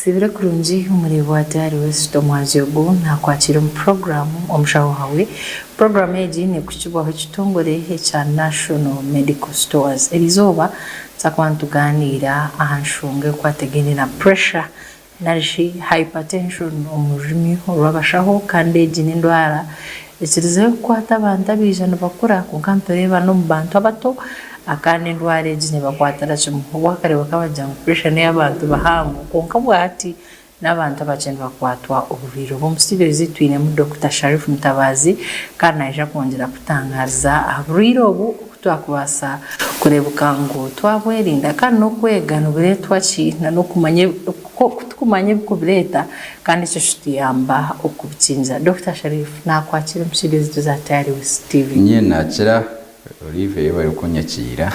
Osiibire kurungi omureebi wa Diary West omwazyo ogu naakwakiira omu puroguraamu Omushaho Waawe. Puroguraamu egi neekukibwaho ekitongore ekya National Medical Stores. Eriizooba twakuba nitugaaniira aha nshonga ekwatagaine na puresha nari shi hypertension omu rurimi orw'abashaho kandi egi n'endwara ekirizeho kukwata abantu abaija nibakura kwonka nitureeba n'omu bantu abato kandi endwara egi neebakwatira kimwe. Obu wakareeba bagira ngu puresha n'ey'abantu bahango kwonka obwahati n'abantu abakye nibakwatwa oburwaire obu. Omu studio ezi twinemu Dokita Sharif Mutabazi kandi naija kwongyera kututangaariza aha burwaire obu oku twakubaasa kureebeka ngu twabwerinda kandi n'okwega nibureetwa ki na n'okumanya ku tukumanya ebirikubireeta kandi ekyo kituyamba okubikingira. Dokita Sharif nakwakira omu studio zaitu za Tayari West TV. Nyine nakira Olive yebare kunyakiira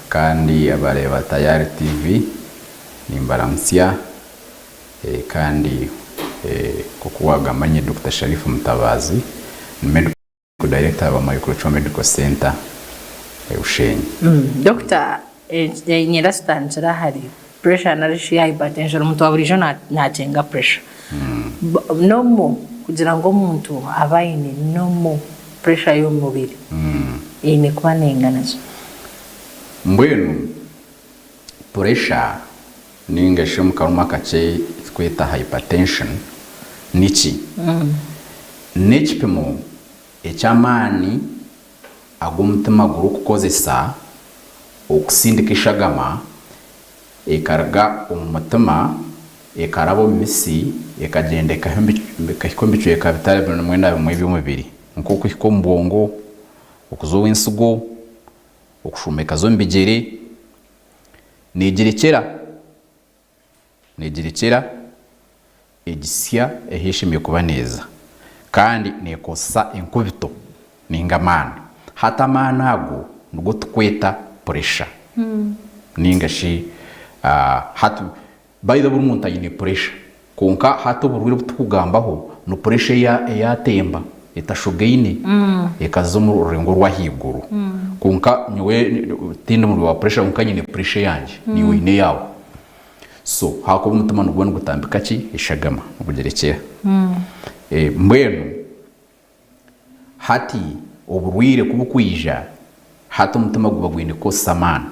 kandi abareeba Tayari TV nimbaramutsya kandi nkoku wagamba nye Dokita Sharif Mutabazi ndi Medical Director wa Micro Medical Center Bushenyi. Dokita niinyenda tutandikire ahari pressure nari shi hypertension omuntu wa buriijo naakyenga pressure. Normal kugira ngu omuntu abe aine normal pressure y'omu mubiri eine kuba neingana ki? Mbwenu pressure ninga shi omu karimi akakye tweta hypertension niki? N'ekipimo eky'amaani agu omutima gurikukozesa okusindika eshagama ekaruga omu mutima ekaraba omu mitsi ekagyenda ekahika omu bicweka bitari bimwe na bimwe eby'omubiri nk'okuhika omu bwongo, okuza ow'ensigo, okushuuma ekaza omu bigyere, neegyerekyera neegyerekyera egisya ahu eshemereire kuba neeza kandi neekozesa enkubito nainga amaani. Hati amaani ago nigo turikweta puresha nainga shi hati by the way buri muntu aine puresha kwonka hati oburwaire obu turikugambaho ni puresha eyatemba etashogaine ekaza omu rurengo orw'ahaiguru. Kwonka nyowe tindi murwaire wa puresha kwonka nyine puresha eyangye, naiwe oine eyaawe. So ahakuba omutima niguba nigutambika ki? Eshagama, nigugirekyera. Mbwenu hati oburwaire ku bukwija, hati omutima guba gwine kukozesa amaani.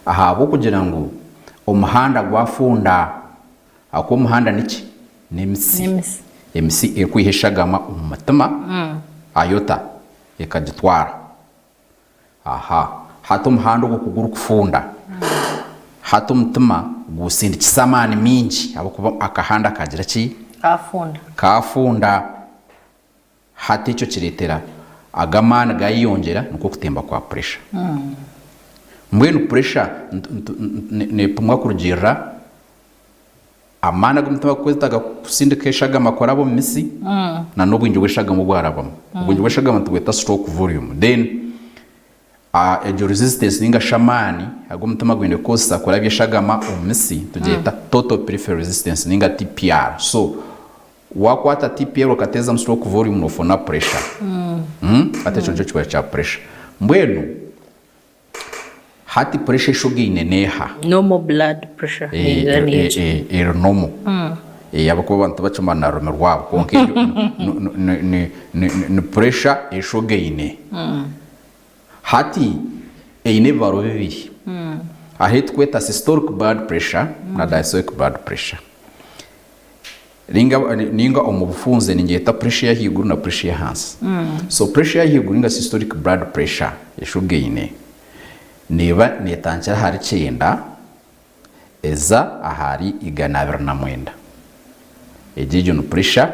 Ahabw'okugira ngu omuhanda gwafunda, ahakuba omuhanda niki? N'emitsi. Emitsi erikwiha eshagama omu mutima, aorta, ekagitwara. Aha, hati omuhanda ogwo ku gurikufunda, hati omutima gusindikisa amaani maingi ahabw'okuba akahanda kagira ki? Kaafunda. Kaafunda. Hati ekyo kireetera ago amaani gaayeyongyera nikwo kutemba kwa puresha. Mbwenu puresha neepimwa kurugiirira Amaani agu omutima gurikwetaaga kusindika eshagama kuraba omu mitsi na n'obwingi bw'eshagama obwarabamu. Obwingi bw'eshagama nitubweta stroke volume. Then egyo resistance ninga shi amaani agu omutima gwine kukozesa kurabya eshagama omu mitsi nitugyeta total peripheral resistance ninga TPR. So wakwata TPR okateezamu stroke volume nofuna pressure. Hati ekyo nikyo kikora kya pressure. Mbwenu Hati pressure eshogaine neeha? Normal blood pressure ningira niyo ki? Eri normal. Ahabw'okuba abantu tibakimanya na rurimi rwabo kwonka egyo ni pressure eshogaine. Hati eine ebibaro bibiri. Hariho ei turikweta systolic blood pressure na diastolic blood pressure. Ninga omu bufunze ningyeta pressure ey'ahaiguru na pressure ey'ahansi. So pressure ey'ahaiguru ninga systolic blood pressure eshugaine neeba neetandikira ahari kyenda eza ahari 209. Egyo egyo ni pressure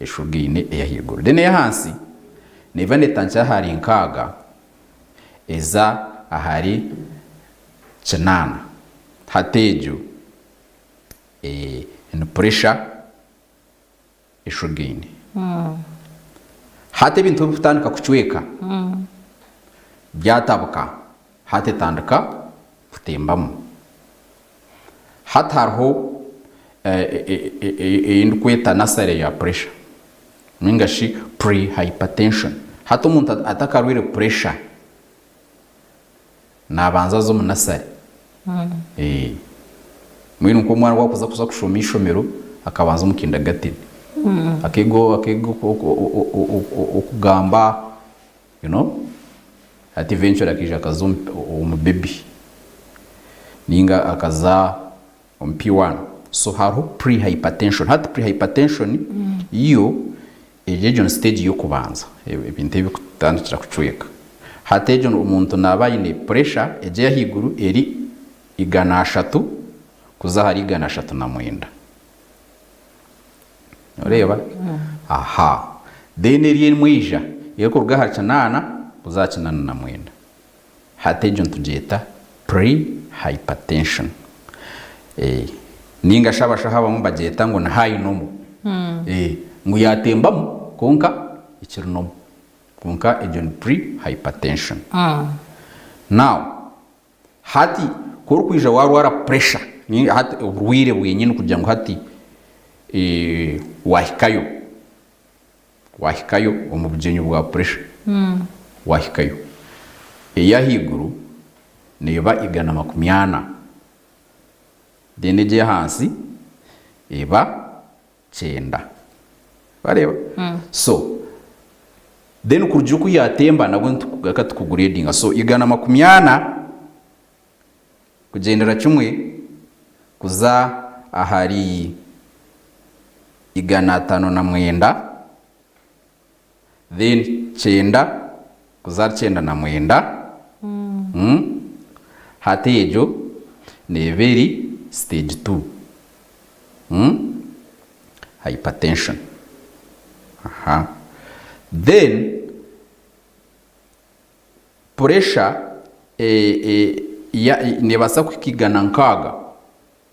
eshugaine ey'ahaiguru. Then ey'ahansi neeba neetandikira ahari 60 eza ahari 80. Hati egyo. Ni pressure eshogaine. Hati ebintu obu birikutandika kucweka, byatabuka, hati etandika kutembamu. Hati hariho ei ndikweta nursery ya pressure ninga shi pre-hypertension. Hati omuntu atakarwaire pressure, Naabanza aze omu nasari. Mbwenu nk'omwana ku arikuza kuza kushoma eishomero akabanza omu kindergarten akeega akeega okugamba you know hati eventually akaija akaza omu baby ninga akaza omu P1 so hariho pre hypertension hati pre hypertension yo eri egyo ni stage y'okubanza ebintu ebikutandikira kucweka hati egyo omuntu naaba aine pressure egi ey'ahaiguru eri 300 kuza ahari 309 noreeba aha then eri emwe eija erikuruga ahari 8 kuza aha 89 Hati egyo nitugyeta pre-hypertension. Ninga shi abashaho abamwe nibagyeta ngu ni high normal. Ngu yatembamu kwonka ekiri normal. Kwonka egyo ni pre-hypertension. Now, hati ku orikwija warwara pressure, hati oburwaire bwenyini kugira ngu hati wahikayo, Waahikayo omu bugyenyi bwa puresha, waahikayo. Ey'ahaiguru neeba 140, then egyo ey'ahansi eba 90. Wareeba? So, then kurugiirira oku yaatemba nabwo nitugaruka tukugureedinga. So 140 kugyendera kimwe kuza ahari 509, then kyenda kuza ahari 99, hati egyo neeba eri stage two, hypertension. Then Puresha neebaasa kuhika 160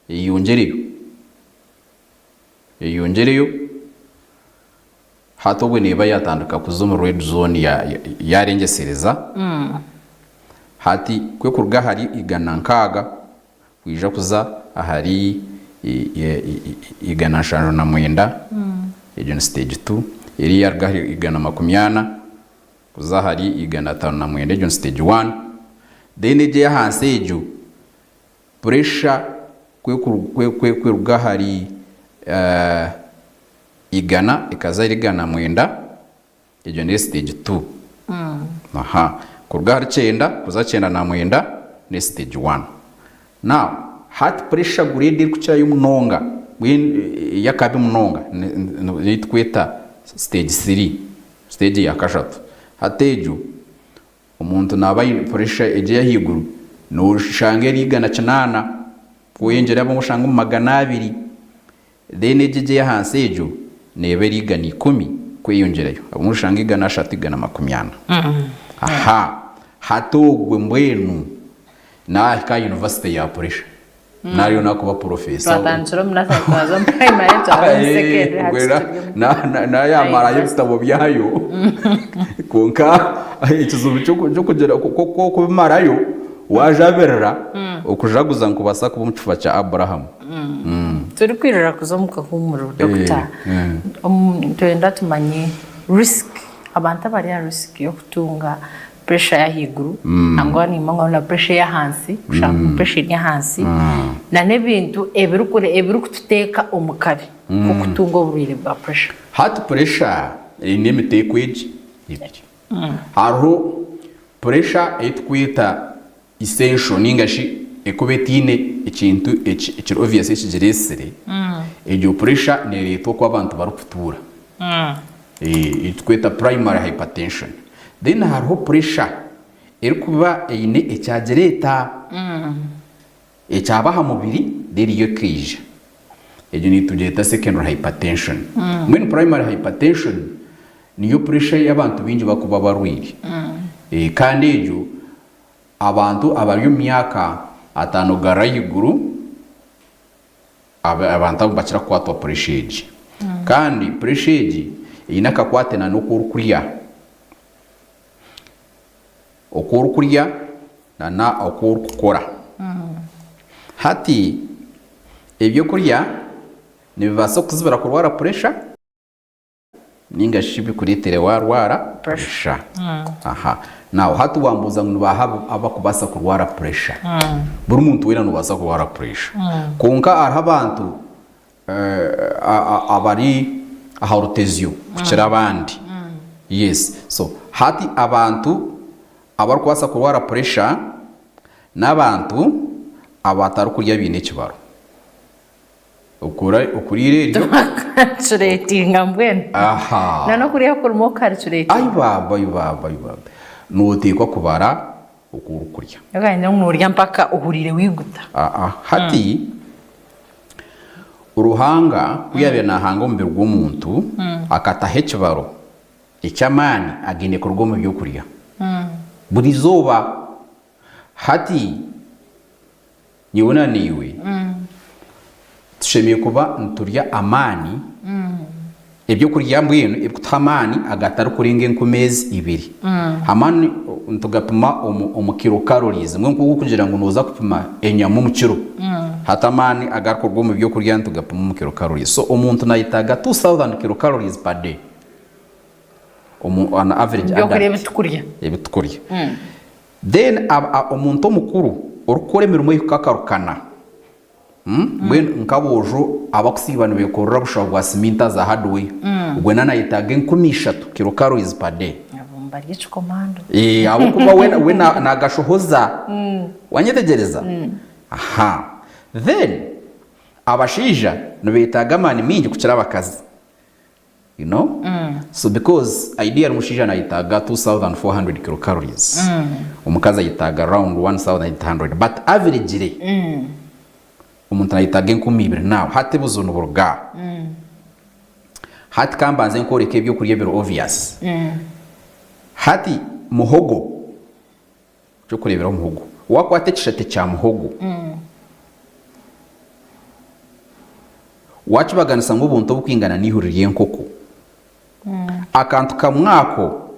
eyeyongyereyo, eyeyongyereyo hati obwo neeba yaatandika kuza omu red zone yaarengyesereza, hati ku erikuruga ahari 160 kwija kuza ahari 179, egyo ni siteegi tu, eri yaaruga ahari 140. Kuza ahari 509 egyo ni stage one, then egyo eyahansi egyo pressure ku eruga ahari 100 ekaza ahari 190 egyo niyo stage two. Aha, kuruga ahari kyenda kuza 99 niyo stage one. Now hati pressure grade erikukirayo munonga mbwenu ey'akabi munonga niyo ei turikweta stage three. Siteegi ya kashatu, hati egyo omuntu naaba aine puresha egyo ey'ahaiguru noshanga eri 180 ku oyongyerayo abamwe oshanga omu 200 then egyo egyo ey'ahansi egyo neeba eri 110 kweyongyerayo abamwe oshanga 300 140. Aha hati ogwe mbwenu naahika aha yunivasite ya puresha. Nariyo nakuba professor. Twatandikira omu nursery twaza omu primary twaza omu secondary hati turi omu Nayamarayo ebitabo byayo kwonka ekizibu ky'okugira kubimarayo wajabirira okujaguza nikubaasa kuba omu kifuba kya Abrahamu. Turikwirira kuza omu kahuumuro Dokita, nitwenda tumanye risk, abantu abari aha risk y'okutunga pressure y'ahaiguru nangwa nimba na pressure ey'ahansi kushanga ngu pressure eri ahansi na n'ebintu ebirikututeeka omu kabi k'okutunga oburwaire bwa pressure. Hati pressure eine emiteeko egi ebiri. Hariho pressure ei turikweta essential ninga shi erikuba etaine ekintu ekiri obvious ekigireetsire, egyo pressure neereetwa oku abantu barikutuura. Ei turikweta primary hypertension. Then hariho pressure erikuba eine ekyagireeta, ekyaba aha mubiri then yo ekaija. Egyo nitugyeta secondary hypertension. Mbwenu primary hypertension niyo pressure ei abantu baingi barikuba barwaire. Kandi egyo abantu abari omu myaka ataano kugarura ahaiguru, Abantu abo nibakira kukwatwa puresha egi. Kandi puresha egi eine akakwate na n'oku orikurya. Oku orikurya na n'oku orikukora. Hati ebyokurya nibibaasa kukuzibira kurwara puresha. Ninga shi bikureetere waarwara puresha. Aha. Now hati wambuuza ngu nibaaha abakubaasa kurwara puresha? Buri muntu weena noobaasa kurwara puresha. Kwonka hariho abantu abari aha rutezyo kukira abandi. Yes. So hati abantu abarikubaasa kurwara puresha n'abantu abatarikurya baine ekibaro. Okuriira eryo. Tukarukuretinga mbwenu. Aha. Na n'okuriya kurimu okarukuretinga. Ai baaba, ai baaba, ai baaba. Nooteekwa kubara oku orikurya. Okagenda ngu noorya mpaka ohuriire waiguta. Aa. Hati, Ruhanga ku yaabaire naahanga omubiri gw'omuntu, akataho ekibaro eky'amaani againe kuruga omu by'okurya. Buri izooba. Hati. Nyowe na naiwe tushemereire kuba niturya amaani, ebyokurya mbwenu ebirikutuha amaani agatarikurenga enkumi ezi ibiri. Amaani nitugapima omu kilo calories, mbwenu nk'oku orikugira ngu nooza kupima enyama omu kiro, hati amaani agarikuruga omu byokurya nitugapima omu kilo calories. So omuntu nayetaaga 2000 kilo calories per day omu an average Ebyokurya adult. ebi tukurya. Ebi tukurya. Then omuntu omukuru orikukora emirimo eyikukakarukana mbwenu nk'aboojo abakusiiba nibekorera obushaho bwa siminti za hardware ogwe na nayetaaga 3000 kilo calories per day. Abo nibarya ekikomando. Ahabw'okuba we nagashohoza wanyetegyereza? Aha then abashaija nibetaaga amaani maingi kukira abakazi. You know? So because ideally omushaija nayetaaga 2400 kilocalories, omukazi ayetaaga around 1800 but averagely omuntu nayetaaga 2000 now hati obuzibu niburuga aha. Hati kambanze nkworeke ebyokurya ebiri obvious. Hati muhogo, ekyokureeberaho muhogo, wakwata ekishate kya muhogo, Waakibaganisa ngu obuntu obukwingana n'eihuri ry'enkoko. Akantu kamwe ako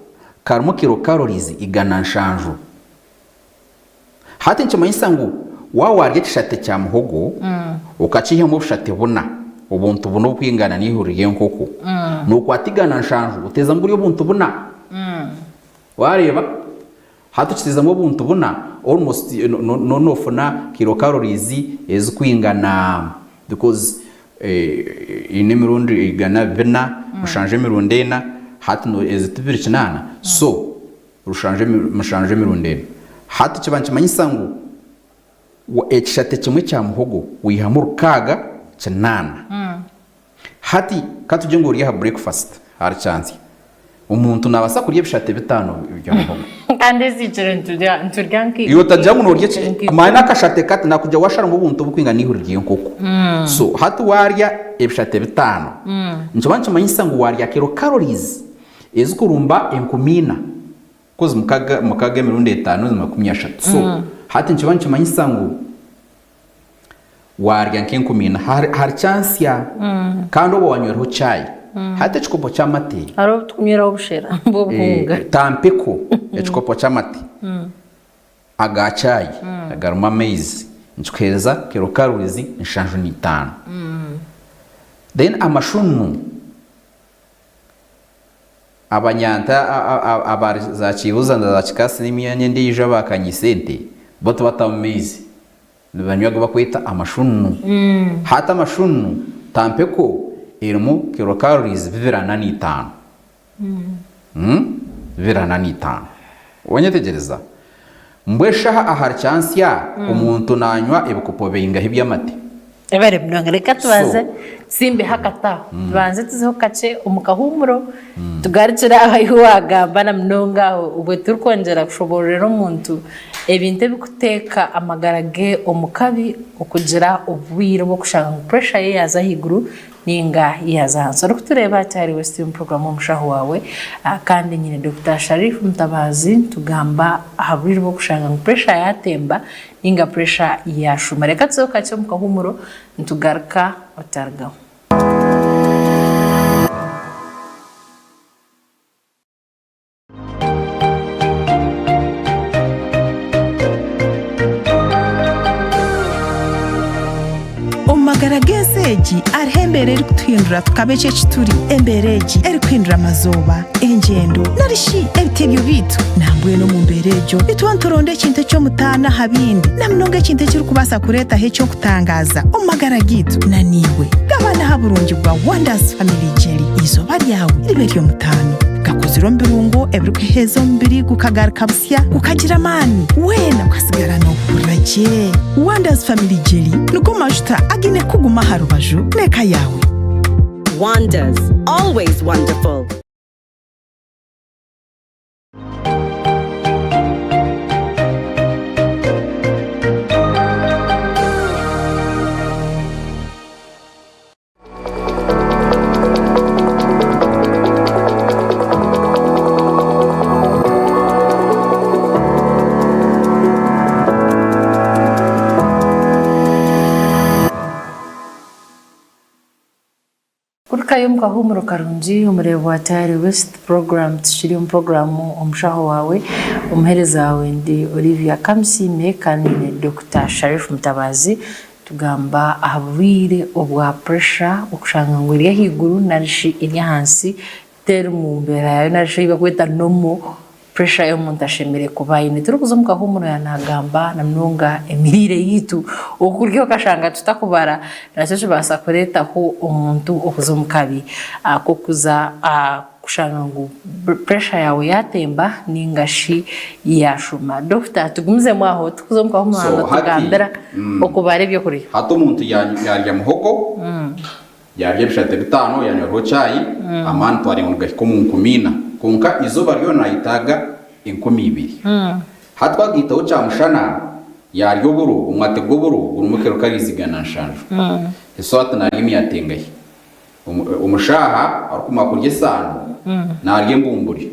karimu kilocalories 170. Hati nikimanyisa ngu waaba waarya ekishate kya muhogo okakiihamu obushate buna, obuntu buna obukwingana n'eihuri ry'enkoko, nookwata 170 oteezamu buri obuntu buna. Waareeba? Hati okiteezamu obuntu buna, almost no nofuna kilocalories ezikwingana because eine emirundi 400 mushanju emirundi ena, hati ezi tibiri kinaana, so rushanju mushanju emirundi ena. Hati kiba nikimanyisa ngu ekishate kimwe kya muhogo wihamu rukaaga kinaana. Hati ka tugye ngu ori aha breakfast ahari kyantsya. Omuntu naabaasa kurya ebishate bitaano bya muhogo. Kandi eziikire niturya niturya nka Iwe otagira ngu noorya eki manya n'akashate kati naakugira waasharamu obuntu obukwingana n'eihuri ry'enkoko. So hati waarya ebishate bitaano, nikiba nikimanyisa ngu waarya kilocalories ezikurumba 4000 coz mukaga mukaga emirundi etaano ni 30. So hati nikiba nikimanyisa ngu Waarya nk'enkumi ina ahari kyantsya kandi oba wanywaireho chai. Hati ekikopo ky'amate. Hariho obu tukunyweraho obushera bw'obuhunga. Tampeko ekikopo ky'amate aga chai agarimu amaizi nikikuheereza kilocalories 75. Then amashunu. Abanyanta aba za Kiihuza na za Kikaasi n'emyanya endiijo abaakanyiise ente bo tibatamu maizi. Nibanywa agu barikweta amashununu. Hati amashununu tampeko erimu kilocalories 245. 245. Wanyetegyereza? Mbwe shaha ahari kyansya omuntu nanywa ebikopo bingahi by'amate? Ebare munonga reka tubanze tusimbeho akati aho tubanze tuzeho kakye omu kahuumuro tugarukire aho ahu waagamba na munonga aho obwe turikwongyera kushoboororera omuntu ebintu ebirikuteeka amagara ge omu kabi okugira obwire obw'okushanga ngu puresha ye yaaza ahaiguru Ninga yaaza ahansi. Orikutureeba hati ahari West omu puroguraamu Omushaho Waawe kandi nyine Dokita Sharif Mutabazi nitugamba aha bwire bw'okushanga ngu puresha yaatemba ninga puresha yaashuuma. Reka tuzeho kakye omu kahuumuro nitugaruka otarugaho. Omu magara g'ensi egi hariho embeera erikutuhindura tukaba eki eki turi, embeera egi erikuhindura amazooba, engyendo, nari shi ebitebyo byaitu. Nambwenu omu mbeera egyo nituba nituronda ekintu eky'omutaano aha bindi, na munonga ekintu ekirikubaasa kureetaho eky'okutangaaza omu magara gaitu. Na naiwe gabana aha burungi bwa Wonders Family Jelly. Eizooba ryawe ribe ery'omutaano. Gakozirwe omu birungo ebirikuheeza omubiri gukagaruka busya, gukagira amaani, weena okasigara noohurira gye. Wonders Family Jelly nigo majuta againe kukuguma aha rubaju n'eka yaawe. Wonders, always wonderful. Kurukayo omu kahuumuro karungi omureebi wa Tayari West Program tukiri omu puroguraamu Omushaho Waawe. Omuheereza waawe ndi Olivia Kamusiime kandi nyine Dokita Sharif Mutabazi Tugamba aha burwaire obwa puresha okushanga ngu eri ahaiguru narishi eri ahansi teri mu mbeera yaayo narishi ei barikweta normal pressure ei omuntu ashemereire kuba aine. Turikuza omu kahuumuro yaaba naagamba na munonga emiriire yaitu, okurya okashanga tutakubara nakyo kibaasa kureetaho omuntu okuza omu kabi ak'okuza kushanga ngu pressure yaawe yaatemba ninga shi yaashuma. Dokita tugumizemu aho tukuza omu kahuumuro So hati notugambira okubara ebyokurya. Hati omuntu yarya muhogo, yarya ebishate bitaano, yanywaho chai, amaani twareba ngu nigahika omu nkumiina. Kwonka eizooba ryona nayetaaga 2000. Hati twagaitaho kyamushana, yarya oburo, omwate gw'oburo gurimu kilocalories 700. So hati narya emyate engahi? Omushaaha arikumara kurya esaano, naarya embumburi.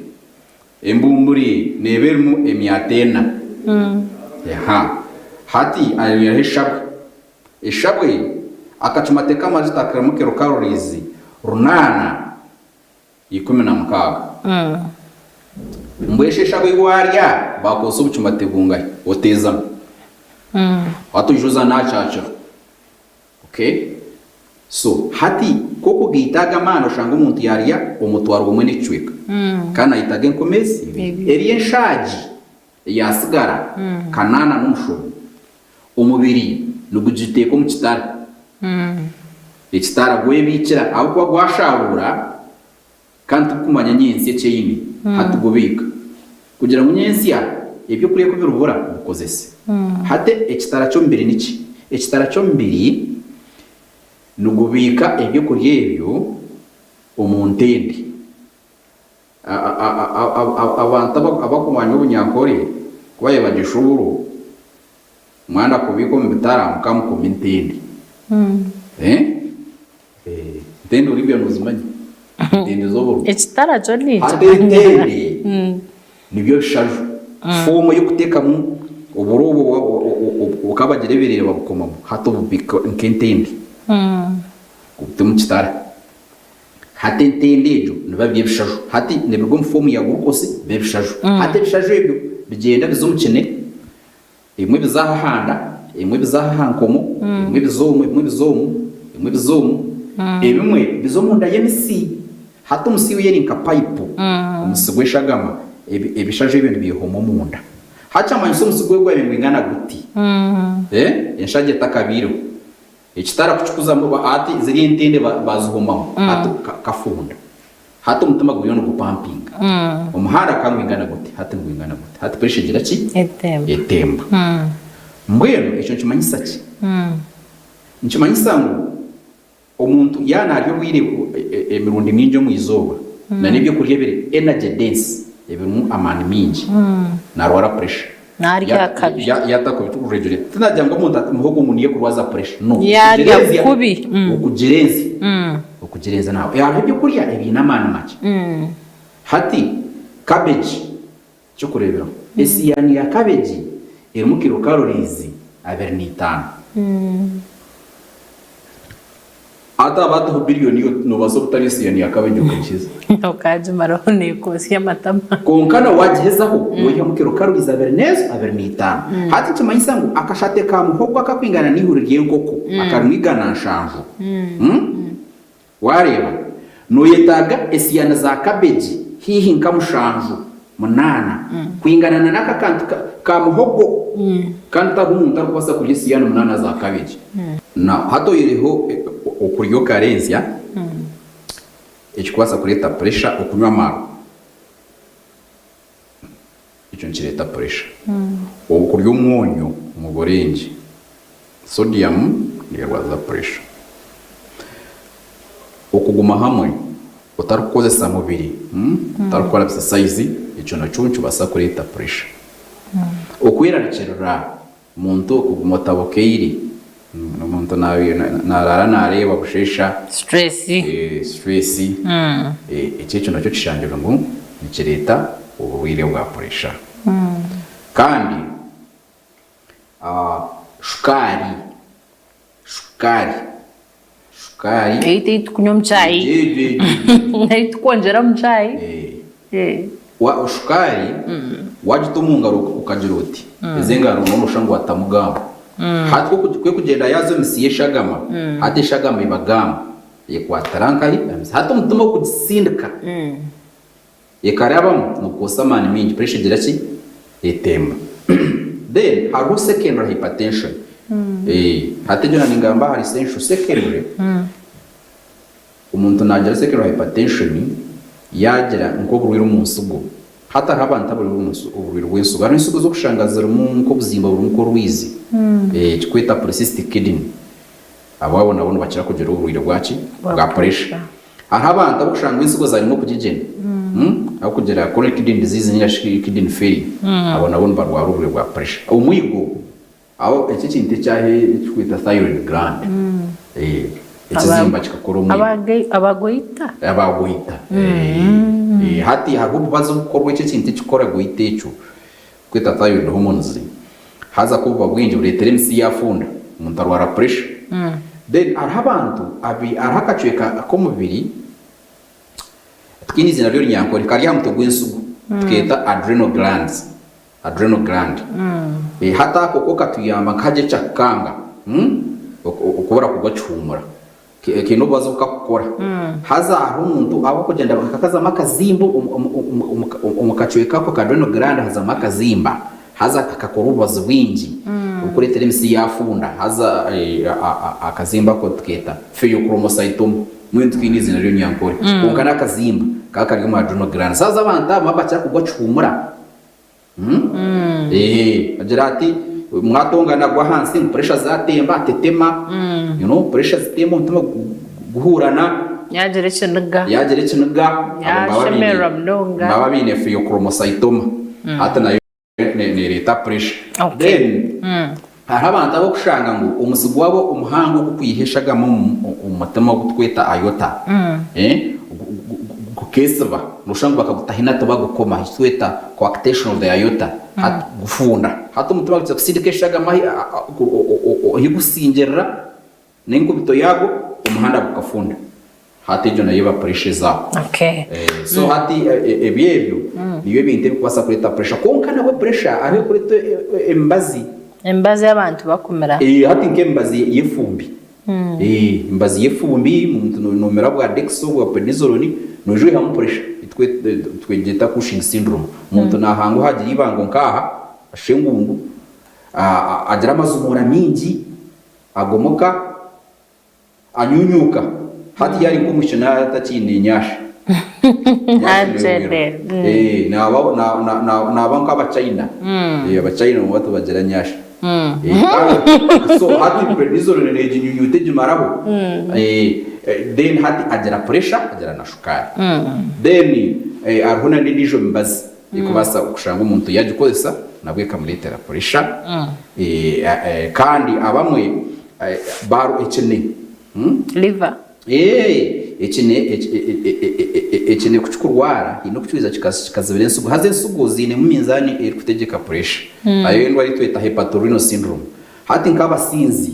Embumburi neeba erimu emyata ena. Aha. Hati ayongyeraho eshabwe. Eshabwe, akacumate k'amajuta karimu kilocalories 816. Mbwenu shi eshabwe ei waarya baakozesa obucumate bungahi? Oteezamu. Hati oija oza n'aha kyakiro. Okay so hati kokugaita ago amaani oshanga omuntu yarya omutwaro gumwe nekicweka kandi nayetaga enkumi ezi ibiri eriyo enshaagi eyasigara kanaana nomushobo omubiri nigugiteeka omu kitara ekitara gwebikira ahabwokuba gwasharuura Kandi tikukumanya nyentsya eki eine, hati gubiika, kugira ngu nyentsya eby'okurya ku biribura obikozese. Hati ekitara ky'omubiri niki? Ekitara ky'omubiri nigubiika eby'okurya ebyo omu ntende. Abantu abakumanya Obunyankore ku baabaire bagyesha oburo, mwanda kubiika omu bitara mukamukoma entende. Entende Olivia nozimanya? Entende z'oburo. Ekitara kyo Hati ninkimanya. entende nibyo bishaju. Foomu ey'okuteekamu oburo obwo bukaba bagira ebireere babukomamu hati obubika nk'entende obuta omu kitara. Hati entende egyo nibiba biri ebishaju. Hati nibiruga omu foomu ya glucose biba ebishaju. Hati ebishaju ebyo bigyenda biza omu kine. Ebimwe biza aha handa, ebimwe biza aha nkomo, ebimwe biza omu, ebimwe biza omu, ebimwe biza omu, ebimwe biza omunda y'emisi. Hati omusi yo eri nka payipu, omusi gw'eshagama, ebishaju ebyo nibyehoma omunda. Hati kyamanyisa omusi gwe gwabaire nigwingana guti, enshagi etakabaireho, ekitara kukikuzamu, hati ziri entende bazihomamu, hati kafunda. Hati omutima guriyo nigupampinga. Omuhanda gukaba nigwingana guti, hati nigwingana guti. Hati puresha egira ki? Etemba. Etemba. Mbwenu ekyo nikimanyisa ki? Nikimanyisa ngu omuntu yaaba naarya obwire emirundi mingi omu izooba, na n'ebyokurya ebiri energy dense, ebirimu amaani maingi, naarwara puresha. Naarya akabi. Yaatakubi tinagira ngu omuntu ati muhogo ngu niyo ekurwaza puresha. No. Yaarya kubi. Okugira enzi. Okugira enzi nawe. Hariho ebyokurya ebiine amaani makye. Hati cabbage ekyokureeberaho, esiyaani ya cabbage erimu kilocalories 25. Hati haba hataho billion yo nobaasa obutarya esiyani ya cabbage okagiheeza. Okagimaraho nekwosya amatama. Kwonka na wagihezaho noihamu kilo calories abiri n'ezo abiri n'itaano. Hati nikimanyisa ngu akashate ka muhogo akakwingana n'eihuri ry'enkoko akarimu 170. Waareeba, nooyetaaga esiyani za kabeegi haihi nka mushanju, munaana, kwingana na n'aka kantu ka muhogo. Kandi tihariho omuntu arikubaasa kurya esiyani munaana za kabeegi. Now, hati oyihireho okurya okarenzya, ekirikubaasa kureeta puresha, okunywa amaarwa. Ekyo nikireeta puresha. Okurya omwonyo omu buringi, sodium neerwaza puresha. Okuguma hamwe otarikukozesa mubiri, otarikukora bisasayizi, ekyo nakyo nikibaasa kureeta puresha. Okwerarikirira, omuntu okuguma otabokeire, omuntu naaraara naareeba busheesha, Stress. Stress, eki ekyo nakyo kishangirwe ngu nikireeta oburwaire bwa puresha. Kandi shukaari, shukaari, shukaari. Ei ei tukunywa omu chai. Egyo egyo egyo. Ei tukwongyera omu chai. Shukaari waagita omu ngaro okagira oti, ezi engaro nooshusha ngu waatamu gaamu. Hati ku erikugyenda yaaza omu mitsi y'eshagama, hati eshagama eba gaamu ekwatira nkahi? Aha mitsi. Hati omutima okugisindika ekarabamu nigukozesa amaani maingi, pressure egira ki? Etemba. Then hariho secondary hypertension. Hati egyo ningamba ahari essential. Secondary, Omuntu naagira secondary hypertension yaagira nk'oburwaire omu nsigo. Hati hariho abantu abarwaire oburwaire bw'ensigo. Hariho ensigo ez'okushanga zirimu nk'obuzimba burimu nk'orwizi, ekikweta polycystic kidney. Abo abo nabo nibakira kugira oburwaire bwaki? Bwa pressure. Hariho abantu abarikushanga ensigo zarimu okugyegyena, abarikugira chronic kidney disease ninga shi kidney failure, abo nabo nibarwara oburwaire bwa pressure. Omwigo. Aho eki ekintu ekyaha ekikweta thyroid gland ekizimba kikakora omwirima. Abagoita? Abagoita. Hati hariho obubazi obukukorwa eki ekintu ekikukora goita ekyo kweta thyroid hormones haza ku buba bwingi bureetera emisi yafunda omuntu arwara pressure. Then hariho abantu hariho akacweka k'omubiri tikaine eiziina ry'orunyankore kari aha mutwe gw'ensigo tukeeta adrenal glands. Adrenal gland. Hati ako ko katuyamba nka hagira ekyakukanga okubura kugwa kihuumura. Kaine obubazi obu kakukora. Haza hariho omuntu ahabw'okugyenda kakazamu akazimba omu kacweka ako ka adrenal gland hazamu akazimba haza kakakora obubazi bwingi oburikureetera emisi yaafunda haza akazimba ako tukeeta pheochromocytoma. Mbwenu tikaine eiziina ry'orunyankore kwonka n'akazimba kaba kari omu adrenal gland. So haza abantu abo nibaba bakira kugwa kihuumura. Eeh agira ati mwatongana agwa ahansi ngu pressure zatemba atetema you know pressure zitemba omutima guhurana Yagira ekiniga. Yagira ekiniga abo Yashemererwa munonga. nibaba baine pheochromocytoma hati nayo nereta pressure. Then hariho abantu abokushanga ngu omusi gwabo omuhango ogukwiha eshagama omu mutima ogu tukweta aorta Gukeesiba, nooshusha ngu bakagutahina tibagukoma, eki tweta coarctation of the aorta, hati gufunda. Hati omutima gukiza kusindika eshagama ahi gusingirira n'enkubito yaagwo, omuhanda gukafunda. Hati egyo nayo eba pressure ezaaho. So hati ebyo ebyo nibyo ebintu ebikubaasa kureeta pressure. Kwonka nabwo pressure hariho erikureeta emibazi. Emibazi ei abantu bakumira. Hati nk'emibazi y'efumbi. Emibazi y'efumbi omuntu nomira bwa Dexo bwa Prednisolone noija oihamu pressure twegyeta Cushing syndrome. Omuntu nahangwa hagira eibango nk'aha ashusha engundu agira amazumuura mingi agomoka anyunyuka hati yaari nk'omwishiki naaba atakiine nyaasha. Naaba nk'abachina, abachina nabo tibagira nyaasha. So hati prednisolone neginyunyuta egimaraho then hati agira pressure agira na shukaari. Then hariho na n'endiijo mibazi erikubaasa kushanga omuntu yagikozesa nabwo ekamureetera pressure kandi abamwe baaruha ekine. Liver. Ekine ku kikurwara haine oku kiriija kikazibira ensigo. Haza ensigo ziinemu minzaani erikutegyeka puresha. Hariyo endwara ei tweta hepatorenal syndrome. Hati nk'abasinzi.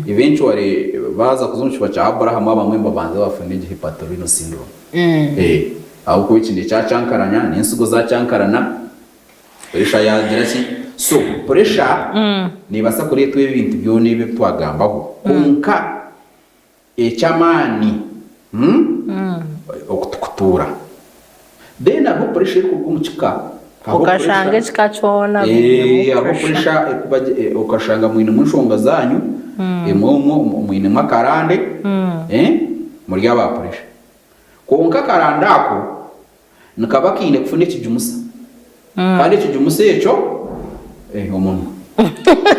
Eventually baaza kuza omu kifuba kya Abrahamu abamwe nibabanza bafuna egi hepatorenal syndrome. Eh, ahabw'okuba eki nekyacankaranya n'ensigo zacankarana, pressure yagira ki? So pressure nebaasa kureetwa ebintu byona ebi ebi twagambaho kwonka eky'amaani okutukutuura. Then hariho pressure erikuruga omu kika. Hariho Okashanga pressure ekika kyona Eh, bainemu hariho pressure. pressure erikuba gye eh, okashanga mwinemu enshonga zaanyu, emwe omwo mwinemu akarande, eh, muri aba pressure. Kwonka akarande ako nikaba kaine kufuna ekijumusa. Kandi ekijumusa ekyo, eh, omunwa.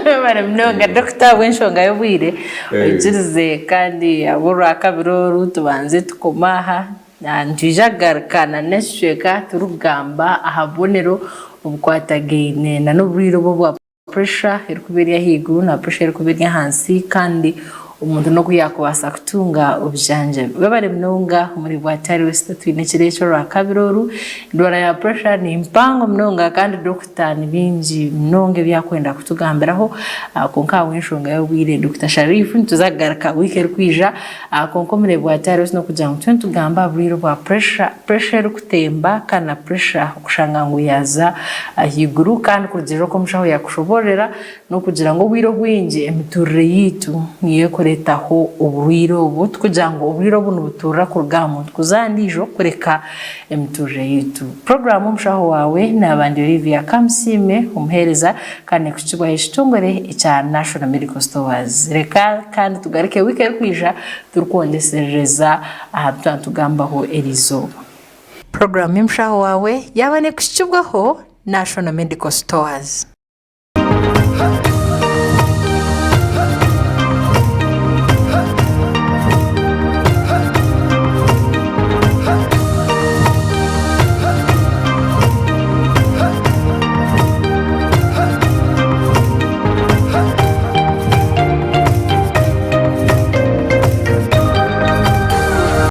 Webare munonga Dokita ahabw'enshonga y'obwire oikirize kandi ahabw'orwakabiri oru tubanze tukome aha. Nitwija kugaruka na n'ekicweka turikugamba aha bubonero obukwatagaine na n'oburwaire obu obwa puresha erikuba eri ahaiguru na puresha erikuba eri ahansi kandi omuntu n'oku yaakubaasa kutunga obujanjabi. Webare munonga omuri Bwatari West twine ekiro eki orwakabiri oru. Endwara ya puresha ni mpango munonga kandi dokita ni bingi munonga ebi arikwenda kutugambiraho kwonka ahabw'enshonga y'obwire Dokita Sharif nituza kugaruka wiiki erikwija. Kwonka omureebi wa TRS n'okugira ngu turiyo nitugamba aha burwaire bwa puresha, puresha erikutemba kandi na puresha okushanga ngu yaaza ahaiguru kandi kurugiirira oku omushaho yaakushoboororera n'okugira ngu obwire obwingi emituurire yaitu niyo erikureetaho oburwaire obu tikugira ngu oburwaire obu nibutuurira kuruga aha muntu kuza aha ndiijo kureka emituurire yaitu. Puroguraamu Omushaho Waawe naaba ndi Olivia Kamusiime omuheereza kandi nekuhikibwaho ekitongore ekya National Medical Stores. Reka kandi tugaruke wiiki erikwija turikwongyeserereza aha bi twaba nitugambaho eriizooba. Puroguraamu y'Omushaho Waawe yaaba nekuhikibwaho National Medical Stores.